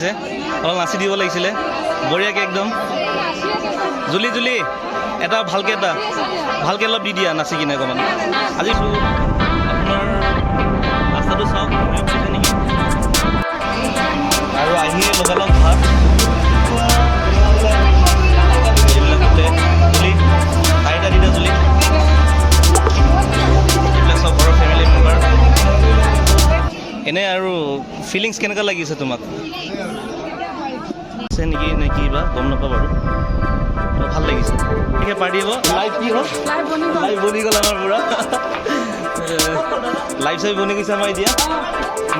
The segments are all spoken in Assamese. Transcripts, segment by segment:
অলপ নাচি দিব লাগিছিলে বঢ়িয়াকৈ একদম। জুলি জুলি, এটা ভালকৈ, এটা ভালকৈ অলপ দি দিয়া নাচি কিনে অকণমান। আজি আপোনাৰ ৰাস্তাটো চাওক, ধৰিব পাৰিছে নেকি? আৰু আহিয়ে লগালগ ভাত। এইবিলাক গোটেই জুলি, হাই এটা দি দিয়া জুলি। এইবিলাক চব ঘৰৰ ফেমিলি মেম্বাৰ। এনে আৰু ফিলিংছ কেনেকুৱা লাগিছে তোমাক? আছে নেকি নে কি বা গম নাপাওঁ বাৰু। তো ভাল লাগিছে। ঠিক পাৰ্টি হ'ব। লাইভ কি হ'ল? লাইভ বনি গ'ল আমাৰ পূৰা লাইভ চাইভ বনি গৈছে আমাৰ। এতিয়া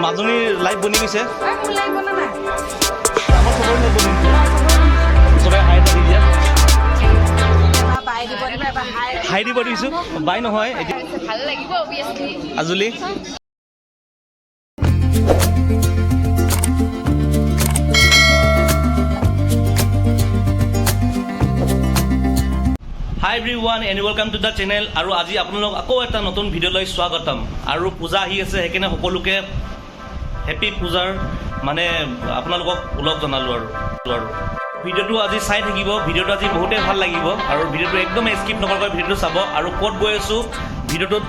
মাজনীৰ লাইভ বনি গৈছে। আমাৰ চবৰে লাইভ বনি গৈছে। চবে হাই এটা দি দিয়া। হাই দিব দিছোঁ, বাই নহয় এতিয়া। ভাল লাগিব অভিয়াছলি। আজুলি। Hi everyone and welcome to the channel. আৰু আজি আপোনালোক আকৌ এটা নতুন ভিডিঅ'লৈ স্বাগতম। আৰু পূজা আহি আছে, সেইকাৰণে সকলোকে হেপী পূজাৰ মানে আপোনালোকক ওলগ জনালোঁ। আৰু ভিডিঅ'টো আজি চাই থাকিব। ভিডিঅ'টো আজি বহুতেই ভাল লাগিব আৰু ভিডিঅ'টো একদম স্কিপ নকৰাকৈ ভিডিঅ'টো চাব। আৰু ক'ত গৈ আছোঁ, ভিডিঅ'টোত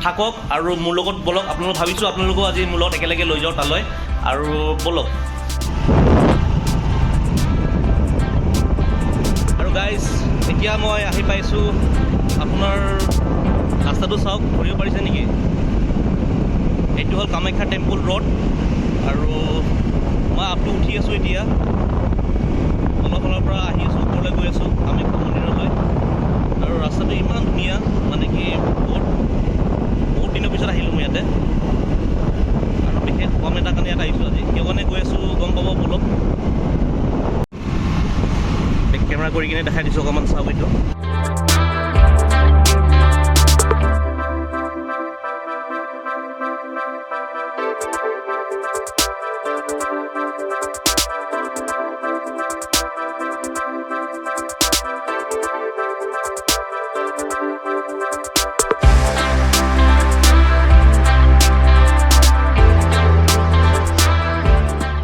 থাকক আৰু মোৰ লগত ব'লক। আপোনালোক ভাবিছোঁ আপোনালোকো আজি মোৰ লগত একেলগে লৈ যাওঁ তালৈ। আৰু ব'লক। আৰু গাইজ, এতিয়া মই আহি পাইছোঁ। আপোনাৰ ৰাস্তাটো চাওক, ধৰিব পাৰিছে নেকি? এইটো হ'ল কামাখ্যা টেম্পল ৰোড। আৰু মই আপটো উঠি আছোঁ এতিয়া। অলপ ফালৰ পৰা আহি আছোঁ, ওপৰলৈ গৈ আছোঁ কামাখ্যা মন্দিৰলৈ। আৰু ৰাস্তাটো ইমান ধুনীয়া, মানে কি বহুত বহুত দিনৰ পিছত আহিলোঁ মই ইয়াতে। আৰু বিশেষ সকাম এটা কাৰণে ইয়াত আহিছোঁ আজি। কিয় কাৰণে গৈ আছোঁ গম পাব, ব'লক। বেক কেমেৰা কৰি কিনে দেখাই দিছোঁ অকণমান, চাওক এইটো।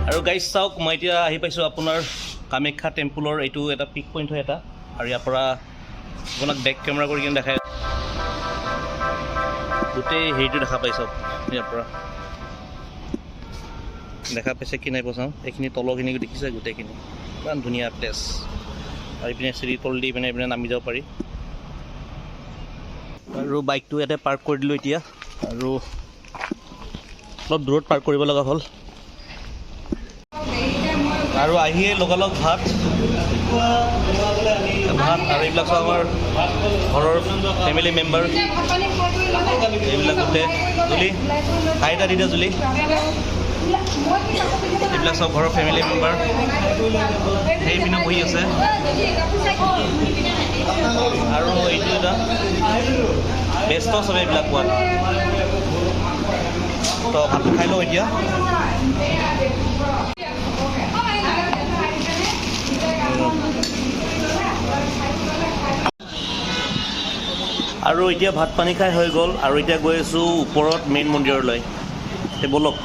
আৰু গাইজ চাওক, মই এতিয়া আহি পাইছোঁ আপোনাৰ কামাখ্যা টেম্পলৰ। এইটো এটা পিক পইণ্ট হয় এটা। আৰু ইয়াৰ পৰা আপোনাক বেক কেমেৰা কৰি কিনে দেখাই গোটেই হেৰিটো দেখা পাই চাওক। ইয়াৰ পৰা দেখা পাইছে কি নাই পোৱা চাওঁ। এইখিনি তলৰখিনি দেখিছে গোটেইখিনি, ইমান ধুনীয়া প্লেচ। আৰু ইপিনে চিৰি তল দি পিনে এইপিনে নামি যাব পাৰি। আৰু বাইকটো ইয়াতে পাৰ্ক কৰি দিলোঁ এতিয়া। আৰু অলপ দূৰত পাৰ্ক কৰিব লগা হ'ল। আৰু আহিয়ে লগালগ ভাত ভাত। আৰু এইবিলাক চব আমাৰ ঘৰৰ ফেমিলি মেম্বাৰ। এইবিলাক গোটেই। জুলি, হাই এটা দি দিয়া জুলি। এইবিলাক চব ঘৰৰ ফেমিলি মেম্বাৰ। সেইপিনে বহি আছে। আৰু এইটো এটা ব্যস্ত চবে এইবিলাক কোৱাত। তো ভাতটো খাই লওঁ এতিয়া। আৰু এতিয়া ভাত পানী খাই হৈ গ'ল। আৰু এতিয়া গৈ আছোঁ ওপৰত মেইন মন্দিৰলৈ। এই ব'লক।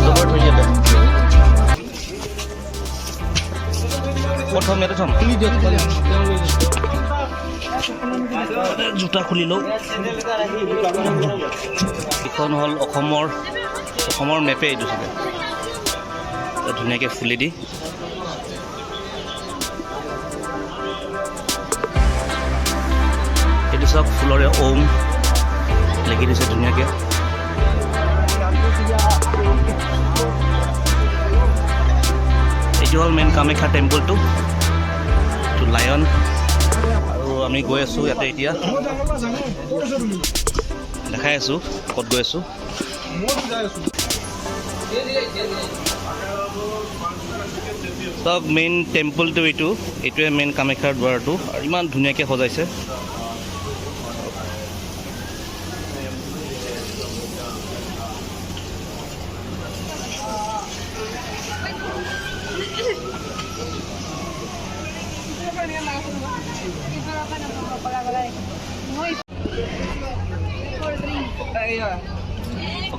জবৰ থৈ দিয়া দে। ক'ত থ'ম? ইয়াতে থ'ম। জোতা খুলি লওঁ। এইখন হ'ল অসমৰ মেপে এইটো চাগে। ধুনীয়াকৈ ফুলি দি। এইটো চাওক, ফুলৰে ওম লিখি দিছে ধুনীয়াকৈ। এইটো হ'ল মেইন কামাখ্যা টেম্পলটো, এইটো লায়ন। আৰু আমি গৈ আছোঁ ইয়াতে এতিয়া। দেখাই আছোঁ ক'ত গৈ আছোঁ। চাওক, মেইন টেম্পলটো এইটো। এইটোৱে মেইন কামাখ্যাৰ দুৱাৰটো। আৰু ইমান ধুনীয়াকৈ সজাইছে।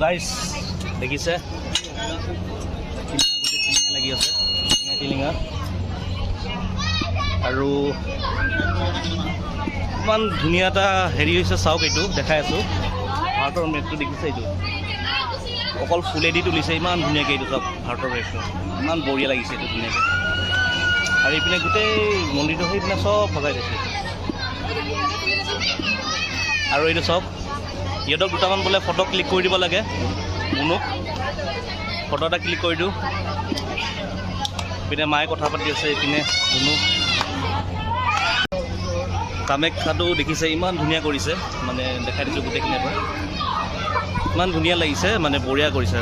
গাইছ, দেখিছে, গোটেই টিলিঙা লাগি আছে, টিলিঙা টিলিঙা। আৰু ইমান ধুনীয়া এটা হেৰি হৈছে। চাওক, এইটো দেখাই আছোঁ, ভাৰতৰ মেপটো দেখিছে? এইটো অকল ফুলেদি তুলিছে ইমান ধুনীয়াকৈ। এইটো চাওক, ভাৰতৰ মেপটো ইমান বঢ়িয়া লাগিছে এইটো ধুনীয়াকৈ। আৰু এইপিনে গোটেই মন্দিৰটো সেইপিনে চব সজাই থৈছে। আৰু এইটো চাওক, সিহঁতক দুটামান বোলে ফটো ক্লিক কৰি দিব লাগে। মুনুক ফটো এটা ক্লিক কৰি দিওঁ। ইপিনে মায়ে কথা পাতি আছে, এইপিনে মুনু। কামাখ্যাটো দেখিছে, ইমান ধুনীয়া কৰিছে। মানে দেখাই দিছোঁ গোটেইখিনি এবাৰ। ইমান ধুনীয়া লাগিছে, মানে বঢ়িয়া কৰিছে।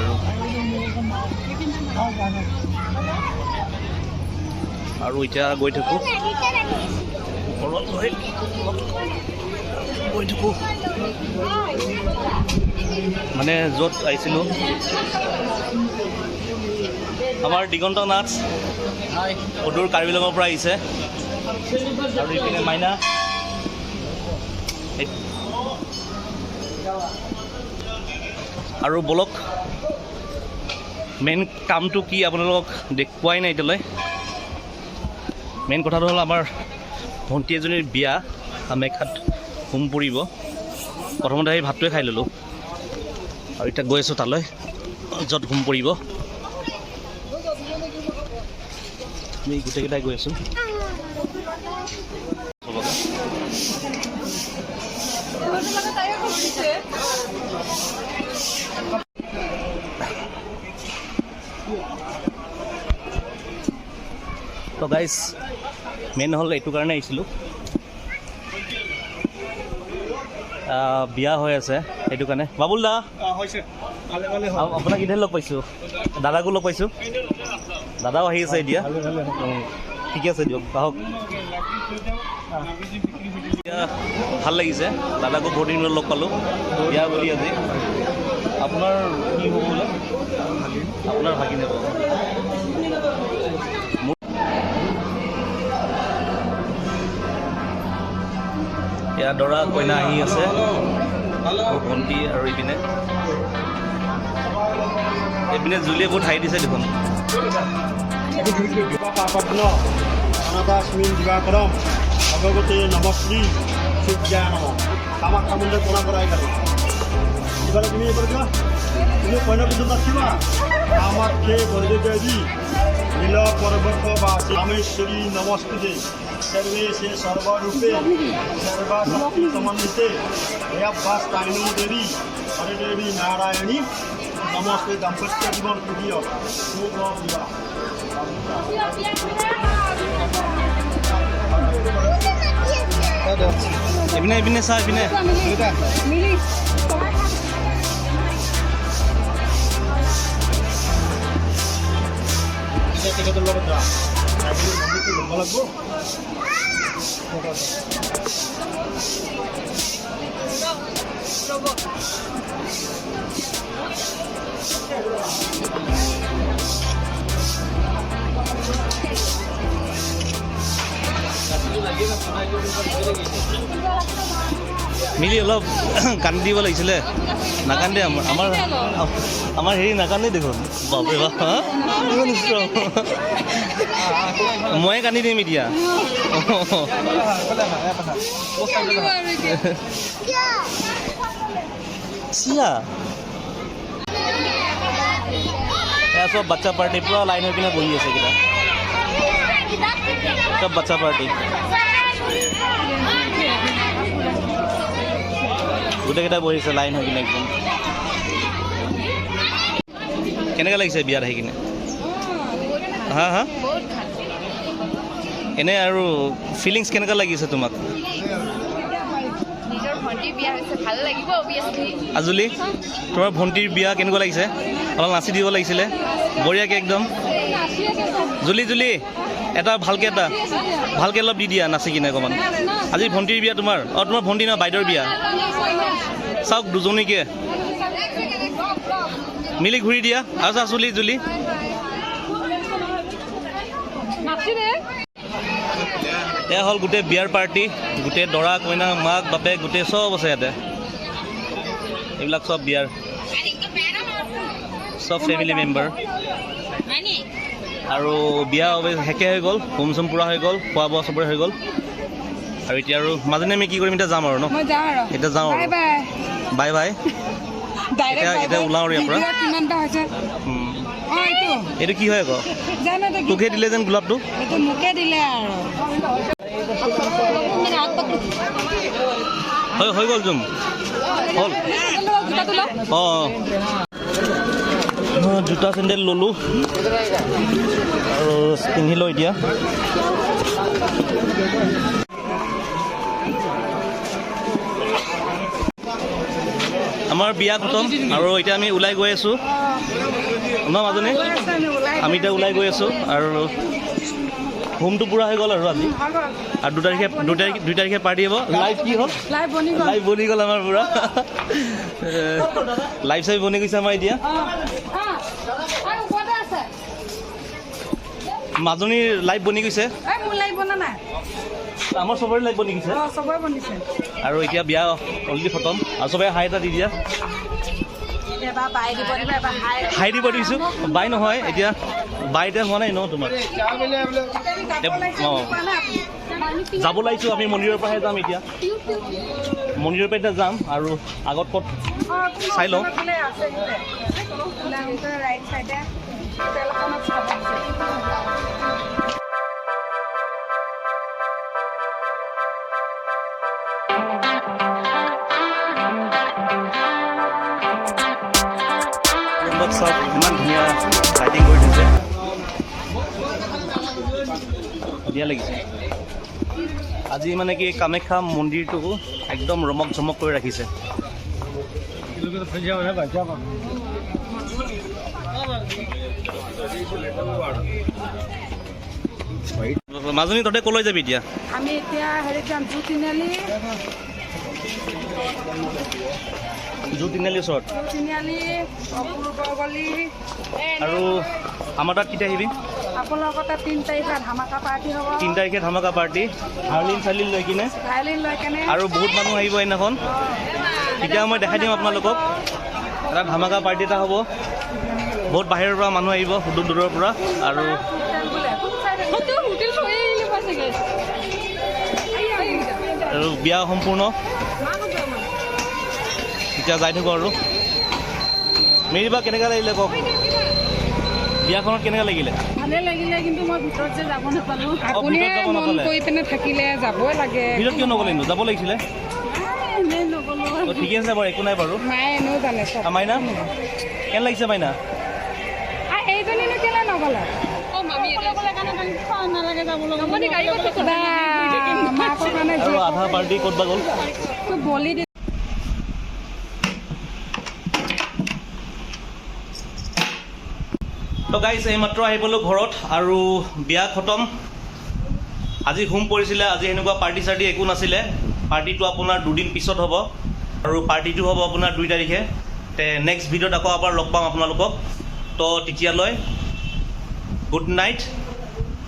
আৰু এতিয়া গৈ থাকোঁ, ওপৰত গৈ গৈ থাকোঁ। মানে য'ত আহিছিলোঁ, আমাৰ দিগন্ত নাথ অদূৰ কাৰ্বি আংলঙৰ পৰা আহিছে। আৰু ইপিনে মাইনা। আৰু বলক, মেইন কামটো কি আপোনালোকক দেখুৱাই নাই এতিয়ালৈ। মেইন কথাটো হ'ল, আমাৰ ভণ্টি এজনীৰ বিয়া, কামাখ্যাত হোম পৰিব। প্ৰথমতে সেই ভাতটোৱে খাই ল'লোঁ আৰু এতিয়া গৈ আছোঁ তালৈ, য'ত হোম পৰিব। আমি গোটেইকেইটাই গৈ আছোঁ চবকে। তো গাইজ, মেইন হ'ল এইটো কাৰণে আহিছিলোঁ, বিয়া হৈ আছে সেইটো কাৰণে। বাবুল দা, আপোনাক এতিয়া লগ পাইছোঁ, দাদাকো লগ পাইছোঁ, দাদাও আহি আছে এতিয়া। ঠিকে আছে দিয়ক, আহক। এতিয়া ভাল লাগিছে, দাদাকো বহুত দিন লগ পালোঁ বিয়া বুলি আজি। আপোনাৰ কি হ'ব বোলে? আপোনাৰ ভাগিন হ'ব। এয়া দৰা কইনা আহি আছে, মোৰ ভণ্টি। আৰু এইপিনে জুলিয়ে বহুত হাঁহি দিছে দেখোন। অনাদাস্মিন দিবাকৰম ভগবতে নমশ্ৰী সূৰ্যায় নম। কামাখ্যা মন্দিৰ প্ৰণাম কৰাই গ'ল। ইফালে তুমি এইফালে যোৱা, তুমি কইনা পিছত নাচিবা। কামাখ্যে বৰদেৱী নীল পৰ্বত বাসী কামেশ্বৰী নমস্তুতে, সৰ্বেশে সৰ্বৰূপে সৰ্বশক্তি সমন্বিতে দেৱবাস্তায়নো দেৱী হৰে দেৱী নাৰায়ণী নমস্তে। দাম্পত্য জীৱন সুখী হওক, শুভ বিবাহ। এইপিনে, এইপিনে চা, এইপিনে। মিলি। তেখেতৰ লগত যোৱা, মন্দিৰটো ল'ব লাগিব। মিলি অলপ কান্দি দিব লাগিছিলে, নাকান্দে। আমাৰ হেৰি নাকান্দে দেখোন। বাপৰে বাপ, হা? ইমান strong। ময়ে কান্দি দিম এতিয়া। আৰু এতিয়া চিয়া, এয়া চব বাচ্চা পাৰ্টি, পূৰা লাইন হৈ কিনে বহি আছে এইকেইটা। চব বাচ্চা পাৰ্টি, গোটেইকেইটা বহিছে লাইন হৈ কিনে একদম। কেনেকুৱা লাগিছে বিয়াত আহি কিনে? হা হা, এনে আৰু ফিলিংছ কেনেকুৱা লাগিছে তোমাক? নিজৰ ভণ্টিৰ বিয়া হৈছে, ভাল লাগিব অভিয়াছলি। আজুলি, তোমাৰ ভণ্টিৰ বিয়া কেনেকুৱা লাগিছে? অলপ নাচি দিব লাগিছিলে বঢ়িয়াকৈ একদম। জুলি, জুলি, এটা ভালকৈ অলপ দি দিয়া নাচি কিনে অকণমান। আজি ভণ্টিৰ বিয়া তোমাৰ, অঁ, তোমাৰ ভণ্টি নহয়, বাইদেউৰ বিয়া। চাওক দুজনীকে মিলি ঘূৰি দিয়া। আৰু চা, চুলি জুলি। এয়া হ'ল গোটেই বিয়াৰ পাৰ্টি, গোটেই দৰা কইনা, মাক বাপেক, গোটেই চব আছে ইয়াতে। এইবিলাক চব বিয়াৰ চব ফেমিলি মেম্বাৰ। আৰু বিয়া শেষে হৈ গ'ল, হোম চোম পূৰা হৈ গ'ল, খোৱা বোৱা চবৰে হৈ গ'ল। আৰু এতিয়া আৰু মাজনী আমি কি কৰিম, এতিয়া যাম আৰু ন? মই যাওঁ আৰু। এতিয়া যাওঁ আৰু। Bye bye. Bye bye. Direct. এতিয়া ওলাওঁ আৰু ইয়াৰ পৰা। কিমানটা হৈছে? অঁ, এইটো। এইটো কি হয় আকৌ? জানো এইটো কি। তোকহে দিলে যেন গোলাপটো। এইটো মোকে দিলে আৰু। হৈ গ'ল, জুম হ'ল। জোতাটো ল। অঁ অঁ, জোতা চেণ্ডেল ল'লোঁ আৰু পিন্ধি লওঁ এতিয়া। আমাৰ বিয়া খতম আৰু এতিয়া আমি ওলাই গৈ আছোঁ ন মাজনী? আমি এতিয়া ওলাই গৈ আছোঁ আৰু হোমটো পূৰা হৈ গ'ল আৰু আজি আৰু 2 তাৰিখে, 2 তাৰিখে পাৰ্টি হ'ব। লাইভ কি হ'ল? লাইভ বনি গ'ল। লাইভ বনি গ'ল আমাৰ, পূৰা লাইভ চাইভ বনি গৈছে আমাৰ এতিয়া। অঁ, ওপৰতে আছে। মাজনীৰ লাইভ বনি গৈছে। এই মোৰ লাইভ বনা নাই। আমাৰ চবৰে লাইভ বনি গৈছে। অঁ, চবৰে বনিছে। আৰু এতিয়া বিয়া অলৰেডি খতম আৰু চবে হাই এটা দি দিয়া। এবাৰ বাই দিব দিবা, এবাৰ হাই। হাই দিব দিছোঁ, বাই নহয়। এতিয়া বাই এতিয়া হোৱা নাই ন তোমাৰ? অঁ, যাব লাগিছোঁ আমি, মন্দিৰৰ পৰাহে যাম এতিয়া। মন্দিৰৰ পৰা এতিয়া যাম আৰু আগত ক'ত চাই লওঁ। ৰাইট চাইডে হোটেল এখনত খাব দিছে। ৰুমত চাওক, ইমান ধুনীয়া লাইটিং কৰি থৈছে, ধুনীয়া লাগিছে। আজি মানে কি, কামাখ্যা মন্দিৰটো একদম ৰমক ঝমক কৰি ৰাখিছে। মাজনী, তহঁতে ক'লৈ যাবি এতিয়া? আমি এতিয়া হেৰিত যাম, জু তিনিআলি। জু তিনিআলিৰ ওচৰত। জু তিনিআলি, অপূৰ্ব গলি। আৰু আমাৰ তাত কেতিয়া আহিবি? আপোনালোকৰ তাত 3 তাৰিখে ধামাকা পাৰ্টি হ'ব। 3 তাৰিখে ধামাকা পাৰ্টি, ভায়লিন চাইলিন লৈ কিনে। ভায়লিন লৈ কেনে। আৰু বহুত মানুহ আহিব সেইদিনাখন, তেতিয়া মই দেখাই দিম আপোনালোকক। এটা ধামাকা পাৰ্টি এটা হ'ব, বহুত বাহিৰৰ পৰা মানুহ আহিব, দূৰ দূৰৰ পৰা আৰু হোটেল বোলে কোন চাইডে? হোটেল থৈ আহিলে পাইছেগে। আৰু বিয়া সম্পূৰ্ণ, এতিয়া যাই থাকোঁ। আৰু মেৰিবা, কেনেকুৱা লাগিলে কওক, বিয়াখনত কেনেকুৱা লাগিলে? ভালে লাগিলে, কিন্তু মই ভিতৰত যে যাব নাপালো। ভিতৰত যাব মন নাপালে? কৰি পিনে থাকিলে যাবই লাগে। ভিতৰত কিয় নগ'লেনো? যাব লাগিছিলে। এনেই নগ'লো। অঁ, ঠিকে আছে বাৰু, একো নাই বাৰু। মায়ে এনেও জানে চব। আৰু মাইনা, কেনে লাগিছে মাইনা? এইজনীনো কেলে নগ'লে? বা, মাকৰ কাৰণে। আৰু আধা পাৰ্টি ক'ত বা গ'ল। বলি দি। তো গাইজ, এইমাত্ৰ আহি পালোঁ ঘৰত আৰু বিয়া খতম। আজি হোম পৰিছিলে, আজি সেনেকুৱা পাৰ্টি চাৰ্টি একো নাছিলে। পাৰ্টিটো আপোনাৰ দুদিন পিছত হ'ব আৰু পাৰ্টিটো হ'ব আপোনাৰ 2 তাৰিখে। তে নেক্সট ভিডিঅ'ত আকৌ এবাৰ লগ পাম আপোনালোকক। তো তেতিয়ালৈ গুড নাইট,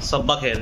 शब्बा खैर।